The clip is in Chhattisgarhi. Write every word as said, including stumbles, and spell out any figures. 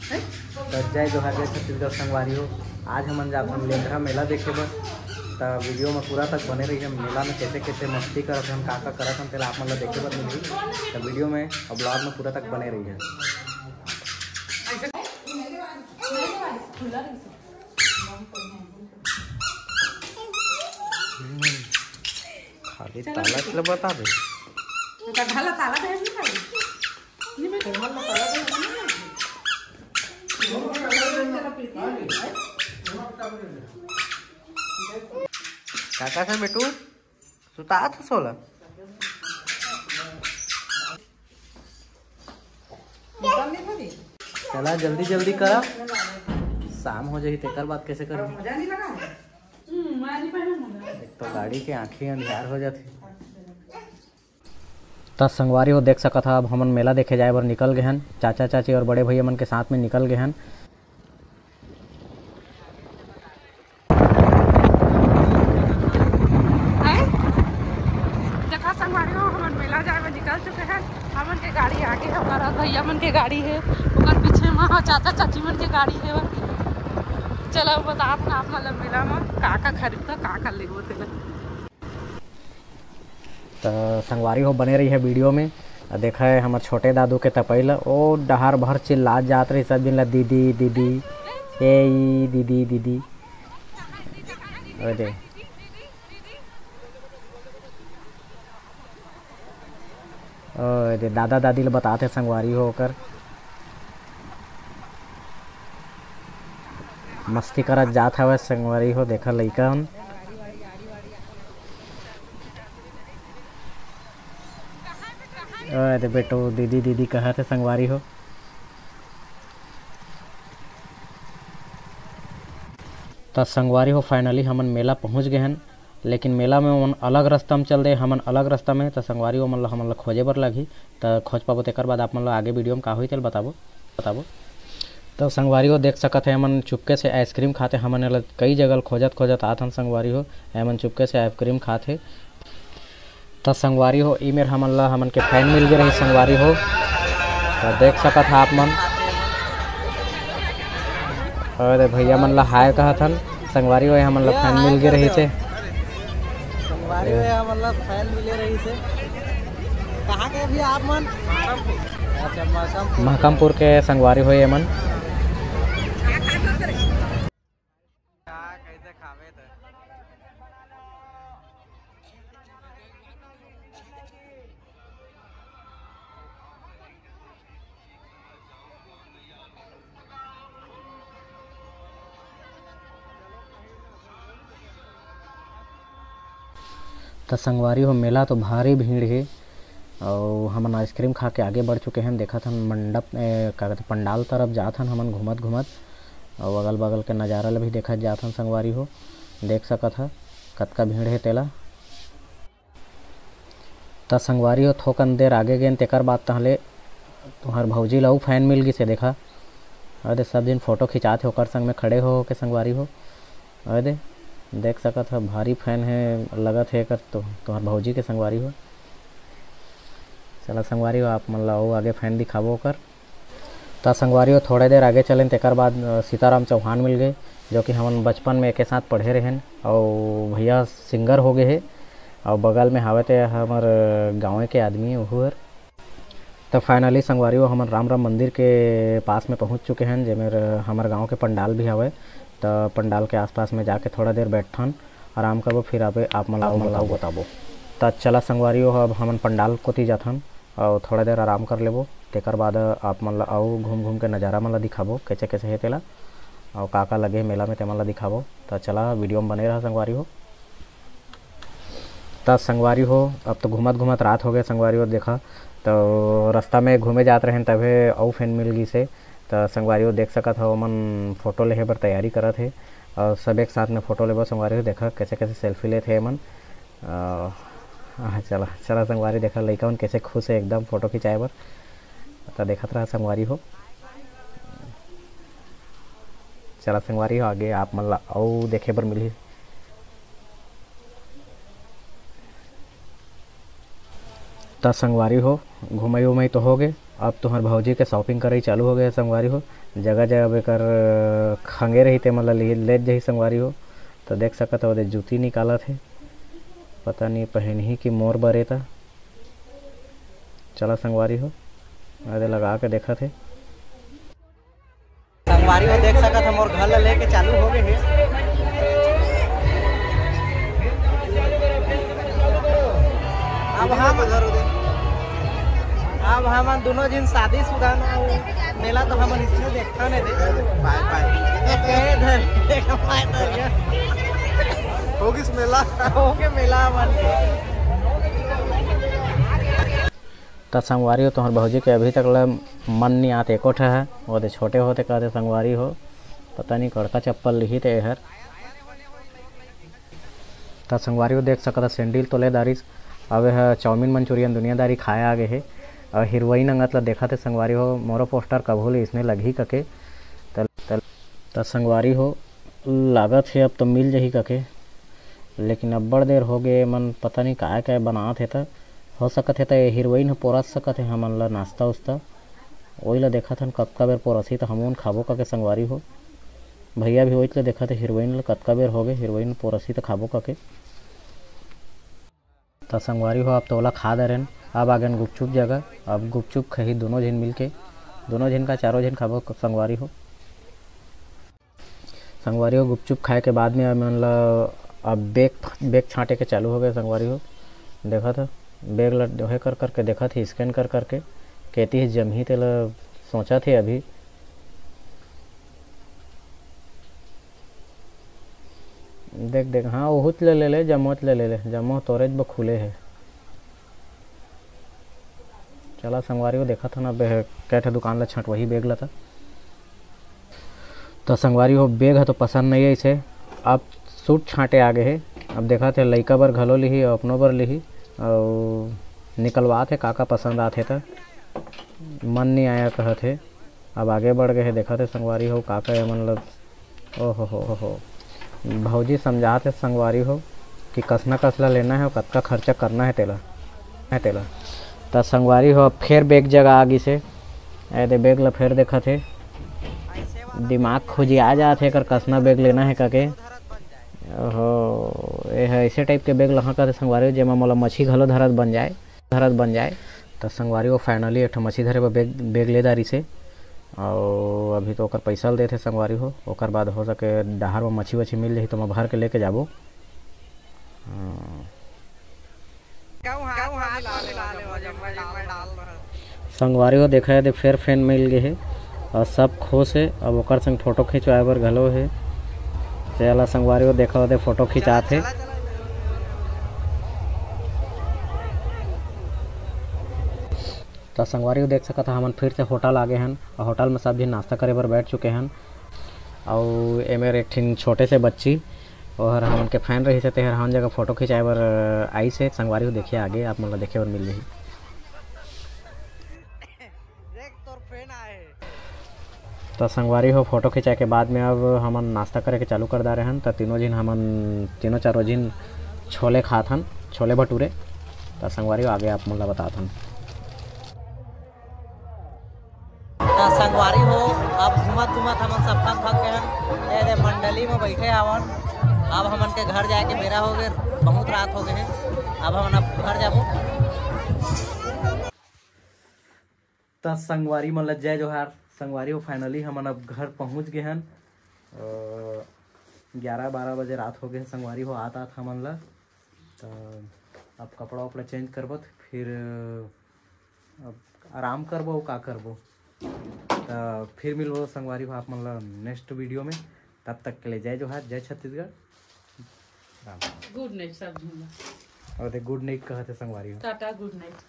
त जय जोहार, जय छत्तीसगढ़ संगवारी हो। आज हमन जात हन लेंगरा मेला देखे बर। त वीडियो में पूरा तक बने रहिए। मेला में कैसे कैसे मस्ती करत हन, का का करत हन, तेला आप मन ला देखे बर मिलही। त वीडियो में और ब्लॉग में पूरा तक बने रहिए। खाली ताला ले बता दे। तो ढाला ताला दे, नहीं खाली। नहीं बेटा, ढाला ताला दे, नहीं खाली। तेरा प्रीति है? काका से बेटू, सुता था सोला। निकाल नहीं था दी। चला जल्दी जल्दी करा, शाम हो जाही तेकर बाद कैसे करबी। मजा नहीं लगा? हम्म, मैं नहीं पहनूंगा। एक तो गाड़ी के आँखी अंधियार हो जाथे। त संगवारी हो देख सकत हा, अब हमन मेला देखे जाए बर निकल गए हन। चाचा चाची और बड़े भैया मन के साथ में निकल गए हन। आए? देखा संगवारी हो, हमन मेला जाए बर निकल चुके हैं। हमन के गाड़ी आगे है, ओकर बाद भैया मन के गाड़ी है, ओकर पीछे में चाचा चाची मन के गाड़ी है। चलो बतात ना आप, मतलब मेला में का का खरीदता, का का लेबो तेला। त संगवारी हो बने रही है वीडियो में। आ देखा है हमर छोटे दादू के तपई ल, ओ डहार भर चिल्लात जात रही सब दिन ला, "दीदी, दीदी, ए ई, दीदी, दीदी।" ओ दे, ओ दे, दादा दादी ल बतात हे संगवारी हो ओकर। मस्ती करत जात हवय संगवारी हो, देखा लइका हन। अरे बेटो, दीदी दीदी कहत हे संगवारी हो। त संगवारी हो, finally हमन मेला पहुंच गए हन, लेकिन मेला में ओमन अलग रास्ता में चल दे, हमन अलग रास्ता में। त संगवारी हो, ओमन ला, हमन ला खोजे बर लगही, त खोज पाबो, तेकर बाद आप मन ला आगे वीडियो में का होही, तेला बताबो, बताबो। त संगवारी हो, देख सकत हे, हमन चुपके से आइसक्रीम खाते, हमन एला कई जगह खोजत खोजत आत हन संगवारी हो, हमन चुपके से आइसक्रीम खात हे। त संगवारी हो, ई मेर हमन ला हमन के फैन मिल गे रही संगवारी हो। त देख सकत हा आप मन, अरे भैया मन ला हाय कहत हन संगवारी हो, हमन ला फैन मिल गे रही से। संगवारी हो, हमन ला फैन मिले रही से। कहाँ के भी आप मन? अच्छा, महकमपुर। महकमपुर के संगवारी हो ये मन। का कइसे खावे त? त संगवारी हो, मेला तो भारी भीड़ हे। अउ हमन आइसक्रीम खा के आगे बढ़ चुके हन। देखत हन मंडप, ए, का कहथे, पंडाल तरफ जात हन हमन घूमत घूमत। अउ अगल बगल के नजारा ल भी देखत जात हन संगवारी हो, देख सकत ह कतका भीड़ हे तेला। त संगवारी हो, थोकन देर आगे गेन तेकर बाद तहले तुंहर भौजी ल अउ फैन मिल गिस हे। देखा, अरे सब दिन फोटो खिंचात हे ओकर संग में खड़े हो के संगवारी हो। अरे दे, देख सकत ह, भारी फैन हे, लगत हे एकर तो, तुंहर भौजी के संगवारी हो। चला संगवारी हो, आप मन ला अउ आगे फैन दिखाबो ओकर। त संगवारी हो, थोड़े देर आगे चलेन, तेकर बाद, अ, सीताराम चौहान मिल गए, जो कि हमन बचपन में एके साथ पढ़े रहेन, अउ भैया सिंगर हो गए हे, अउ बगल में हावे ते हमर गाँव के आदमी, ओहू हर। त finally संगवारी हो, हमन राम राम मंदिर के पास में पहुंच चुके हन, जेमेर हमर गांव के पंडाल भी हवय। त पंडाल के आसपास में जाके थोड़ा देर बैठथन, आराम करबो, फिर आबे आप मन ला, आप मन ला बताबो। त चला संगवारी हो, अब हमन पंडाल कोती जाथन अउ थोड़ा देर आराम कर लेबो। तेकर बाद आप मन ला अउ घूम घूम के नजारा मन ला दिखाबो, कैसे कैसे हे तेला, अउ का का लगे हे मेला में, ते मन ला दिखाबो। त चला, वीडियो में बने रहा संगवारी हो। त संगवारी हो, अब तो घूमत घूमत रात हो गए संगवारी हो। देखा, तो रास्ता में घूमे जात रहेन, तभे अउ फैन मिल गई से। त संगवारी हो, देख सकत हो, ओमन फोटो लेहे बर तैयारी करत हे, और सब एक साथ में फोटो लेबो संगवारी हो। देखा, कैसे कैसे सेल्फी लेत हे एमन। अ, हाँ, चला चला संगवारी, देखा लइका मन कैसे खुश हे एकदम फोटो खिंचाए बर। त देखत रहा संगवारी हो। चला संगवारी हो, आगे आप मन ला अउ देखे बर मिलही। त संगवारी हो, घुमई उमई तो हो गे, अब तुंहर भौजी के shopping करई चालू हो गए हे संगवारी हो। जगह जगह बेकर खंगे रही, ते मन ल ले जही संगवारी हो। तो देख सकत हो, ओदे जूती निकालत हे, पता नहीं पहनही कि मोर बरे। त चला संगवारी हो, एदे लगा के देखत हे। संगवारी हो, देख सकत हो, मोर घर ल लेके चालू हो गए हे। अब हम, अब हमन दोनों झिन शादीशुदा न, मेला तो हमन इसने देखा नहीं दे। बाय बाय। ए धर, देख, बाय धर गया। हो गिस मेला। हो के मेला हमन के। त संगवारी हो, तोहर भौजी के अभी तक ल मन नहीं आत एको ठा है, वो दे छोटे होते कहते संगवारी हो, पता नहीं कड़का चप्पल लिही ते एहर। त संगवारी हो, देख सकत ह, सैंडल तो ले दारिस, अब एह चाउमीन मंचूरियन दुनियादारी खाए आ गे हे। अउ हीरोइन अंगत ल देखत हे संगवारी हो, मोरो पोस्टर कभू ले इसने लगही कके। त, त, त संगवारी हो, लागत हे अब तो मिल जही कके, लेकिन अब्बड़ देर हो गे, मन पता नहीं काय काय बनात हे। त हो सकत हे त ये हीरोइन ह पोरस सकत हे हमन ल नाश्ता उस्ता। ओही ल देखत हन कतका बेर पोरसही त हमन खाबो कके संगवारी हो। भैया भी ओही ल देखत हे हीरोइन ल, कतका बेर हो गे हीरोइन पोरसही त खाबो कके। त संगवारी हो, अब तो ओला खा डरेन, अब आ गेन गुपचुप जगह। अब गुपचुप खही दोनों झिन मिलके, दोनों झिन का चारों झिन खाबो संगवारी हो। संगवारी हो, गुपचुप खाए के बाद में हमन ल अब बैग, बैग छांटे के चालू हो गए संगवारी हो। देखत ह, बैग ल ओहे कर करके देखत हे, स्कैन कर करके, केती हे जमही तेला सोचत हे अभी। देख, देख, हाँ, ओहुच ले ले ले, जम्मोच ले ले ले, जम्मो तोरेच ब खुले हे। चला संगवारी हो, देखत हन अब कै ठे दुकान ल छंटवही बैग ल त। त संगवारी हो, बैग ह तो पसंद नहीं आइस हे। अब सूट छांटे आ गे हे। अब देखत हे, लइका बर घलो लिही अउ अपनो बर लिही, अउ निकलवात हे का का पसंद आत हे त। मन नहीं आया कहत हे। अब आगे बढ़ गए हे, देखत हे संगवारी हो, का का एमन ल, ओहो हो हो हो। भौजी समझात हे संगवारी हो कि कसना कसला लेना हे अउ कतका खर्चा करना हे तेला, हे तेला। त संगवारी हो, अब फेर बैग जगह आ गिस हे। ए दे बैग ल फेर देखत हे, दिमाग खुजिया जात हे एकर कसना बैग लेना हे कके। ओहो, ए ह ऐसे टाइप के बैग लहा कथे संगवारी हो, जेमा मोला मछी घलो धरत बन जाए, धरत बन जाए। त संगवारी हो, finally एक ठो मछी धरे बर बैग, बैग ले डारिस हे। अउ अभी तो ओकर पैसा ल देथे संगवारी हो, ओकर बाद हो सके डहार म मछी वछी मिल जाही तो मैं भर के लेके जाबो। हाँ। संगवारी हो, देखा हे, दे फेर fan मिल गे हे अउ सब खुश हे। अब ओकर संग फोटो खिंचवाए बर घलो हे। चला संगवारी हो, देखा हो, दे फोटो खिंचात हे। त संगवारी हो, देख सकत ह, हमन फिर से होटल आ गे हन अउ होटल में सब झिन नाश्ता करे बर बैठ चुके हन। अउ एमेर एक ठिन छोटे से बच्ची, ओहर हमन के fan रहिस हे, तेहर हमन जगह फोटो खिंचाए बर आइस हे। संगवारी हो, देखिए आगे आप मन ल देखे बर मिल जाही। त संगवारी हो, फोटो खिंचाए के बाद में अब हमन नाश्ता करे के चालू कर डारे हन। त तीनों झिन हमन, तीनों चारों झिन छोले खात हन, छोले भटूरे। त संगवारी हो, आगे आप मन ल बतात हन। त संगवारी हो, अब घूमत घूमत हमन सब थक थक के हन। ए दे मंडली में बैठे हवन। अब हमन के घर जाए के बेरा हो गए, बहुत रात हो गए हे। अब हमन अब घर जाबो। त संगवारी मन ल जय जोहार। संगवारी हो, finally हमन अब घर पहुंच गए हन। अ, ग्यारह बारह बजे रात हो गए हे संगवारी हो, आत आत हमन ल। त अब कपड़ा उपड़ा change करबो त फिर अब आराम करबो, अउ का करबो। त फिर मिलबो संगवारी हो आप मन ल next video में। तब तक के लिए जय जोहार, जय छत्तीसगढ़, राम राम। Good night सब झन ल। अउ दे good night कहत हे संगवारी हो। Tata, good night।